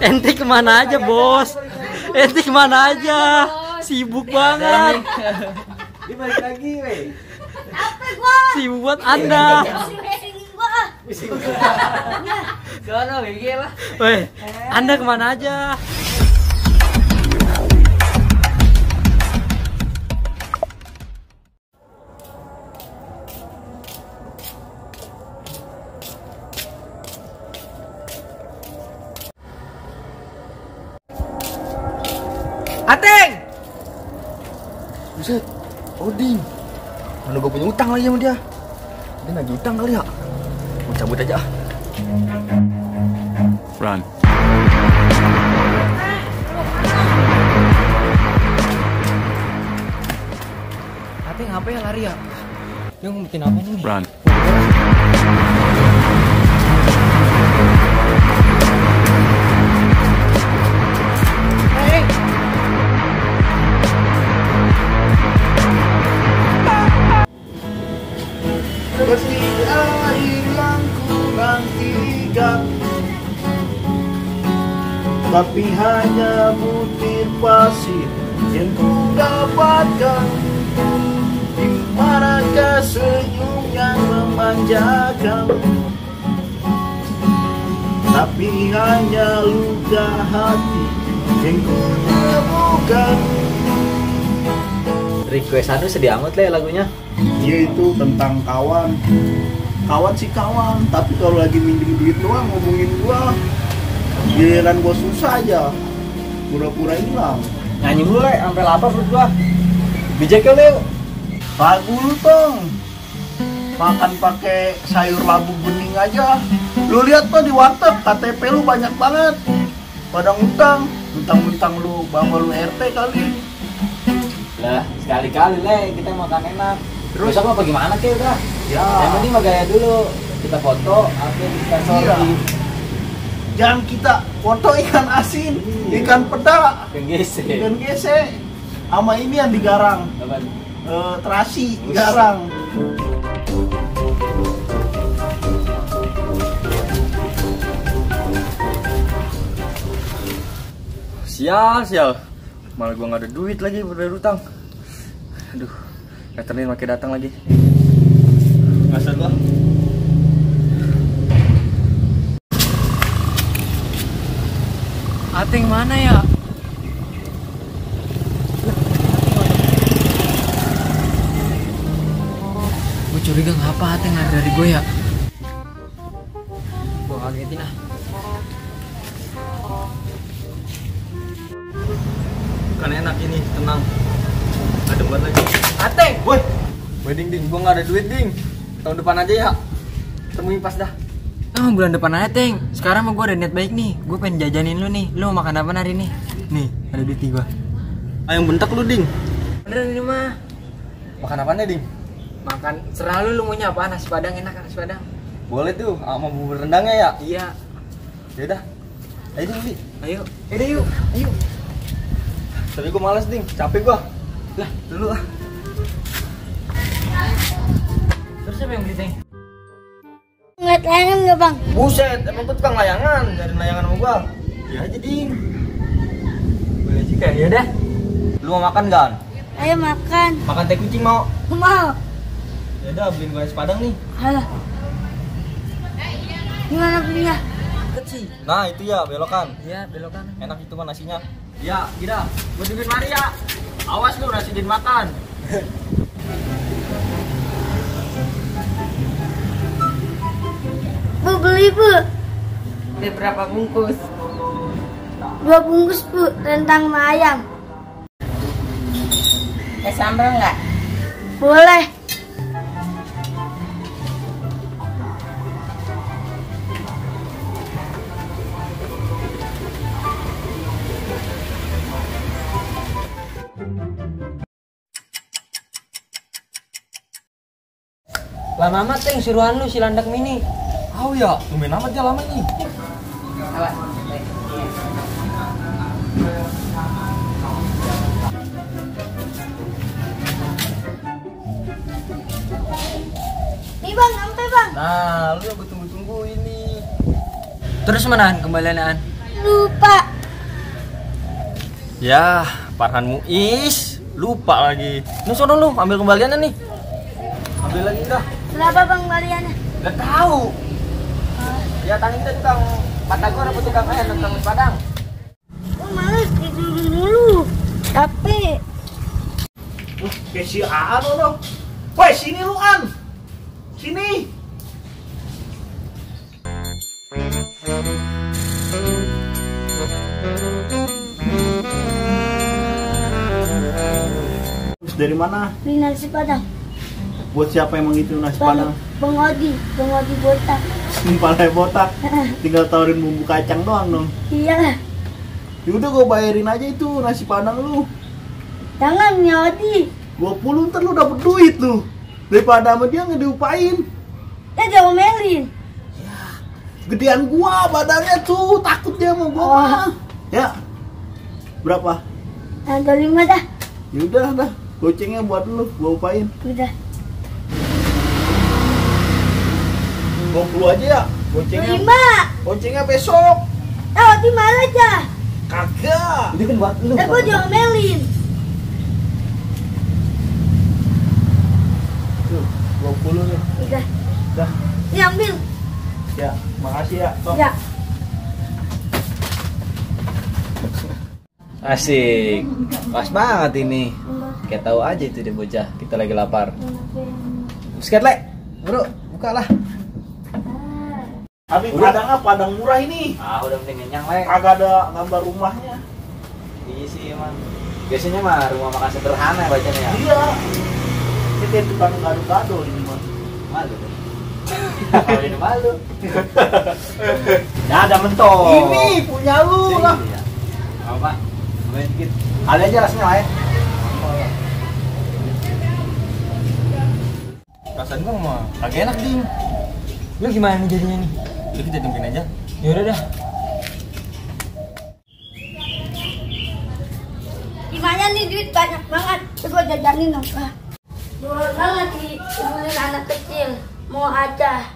Ente kemana aja bos? Ente kemana aja? Sibuk banget. Dia balik lagi, weh. Apa gua? Sibuk buat Anda. Pusing-pusingin gua. Sono, begini lah. Weh, Anda kemana aja? Ateng! Buset, Odin. Mana gue punya utang lagi sama dia. Dia nagih utang kali ya. Mau cabut aja ah. Run. Ateng apa ya lari ya? Dia ngumpetin apa nih? Run. Seperti air yang ku nantikan, tapi hanya butir pasir yang ku dapatkan. Di manakah senyum yang memanjakan, tapi hanya luka hati yang ku temukan. Request anu sedih amat lah lagunya. Dia itu tentang kawan. Kawan sih kawan, tapi kalau lagi minjem duit doang ngomongin gua, giliran gua susah aja pura-pura hilang. Nyanyi dulu le, sampai lapar perut gua. Bijaknya le. Lagu lu tong, makan pakai sayur labu bening aja. Lu lihat tuh di warteg, KTP lu banyak banget. Pada ngutang, mentang-mentang lu bawa lu RT kali. Lah, sekali-kali le kita makan enak. Terus apa gimana ke udah? Ya. Yang penting mah gaya dulu. Kita foto, upload kita story. Iya. Jangan kita foto ikan asin, Iya. ikan peda, Ikan gese. ikan gese, sama ini yang digarang. Apa? Terasi garang. Sial. Malah gua nggak ada duit lagi berbayar utang. Aduh, veterin makin datang lagi. Ngasar gua. Ateng mana ya? Gue curiga ngapa Ateng lari dari gue ya? Gue kagetin ah. Kan enak ini, tenang. Ada buat lagi. Ateng! Woi, ding, gua nggak ada duit ding. Tahun depan aja ya. Temuin pas dah. Oh, bulan depan aja, Teng. Sekarang mah gue ada niat baik nih. Gue pengen jajanin lu nih. Lu mau makan apa hari ini? Nih, ada duit di gue. Ayo bentak lu ding. Beneran ini mah. Makan apanya ding? Makan, serah lu maunya apa? Nasi padang enak kan nasi padang? Boleh tuh, sama bubur rendangnya ya. Iya. Yaudah. Ayo ding, Di. Ayo. Yaudah yuk. Ayo. Tapi gua malas ding, capek gua. Lah, dulu ah. Terus siapa yang beli, Teng? Ngeliat layangan nggak bang? Buset, emang tuh tukang layangan, nyari layangan sama gua. Ya aja ding. Boleh juga, yaudah. Lu mau makan kan? Ayo makan. Makan teh kucing mau? Mau. Yaudah, beliin gua nasi padang nih. Alah. Gimana belinya? Kecil. Nah itu ya, belokan. Iya, belokan. Enak itu mah nasinya. Ya, Gida, gua tungguin Maria. Awas lu, nasi din makan. Bu beli bu. Beli berapa bungkus? 2 bungkus bu, rendang sama ayam. Sambal nggak? Boleh. Lama amat, Teng, suruhan lu si landak mini. Oh ya, tumben amat dia lama nih. Apa? Nih bang, sampai bang. Nah, lu yang gue tunggu-tunggu ini. Terus manaan kembalianaan? lupa. Ya, Farhan Muiz, lupa lagi. Nih sono lu, ambil kembaliannya nih. Ambil lagi dah. Berapa bang kaliannya? Gak tahu. Ya tanya kita tukang batagor apa tukang nasi Padang. Oh males tidur dulu. Capek. Kayak si Aan dong. Woi, sini lu An. Sini. Terus dari mana? Beli nasi padang. Buat siapa emang itu nasi padang? Bang Odi botak. Palanya botak. Tinggal tawarin bumbu kacang doang dong. Iya. Yaudah gue bayarin aja itu nasi padang lu. Jangan ya Odi. 20 ntar lu dapet duit lu. Daripada sama dia nggak diupain. Ya jangan omelin. Gedean gua badannya tuh, takut dia sama gua. Oh. Ya. Berapa? Ada 5 dah. Yaudah dah. Gocengnya buat lu, gua upain. Udah. 20 aja ya. Gocengnya. 5. Gocengnya besok. Odi malah aja. Kagak. Itu kan buat lu. Gua jangan omelin. Tuh, 20 nih. Udah. Dah. Ini ambil. Ya, makasih ya. Tok. Ya. Asik. Pas banget ini. Kayak tahu aja itu dia bocah. Kita lagi lapar. Sikat, Le. Bro, buka lah. Tapi Udah. padangnya padang murah ini. Ah, udah penting kenyang, Le. Kagak ada gambar rumahnya. Iya sih emang. Biasanya mah rumah makan sederhana bacanya ya. Iya. Ini kayak tukang gado-gado ini mah. Malu. Kalau ini malu. Ya ada mentok. Ini punya lu lah. Ya. Apa? Main dikit. Ada aja rasanya, Le. Perasaan gua mah kagak enak, Ding. Lu gimana nih jadinya nih? Udah kita tungguin aja. Yaudah dah. Gimana nih duit banyak banget. Gua jajanin dong, Pak. Banget di anak kecil. Mau aja.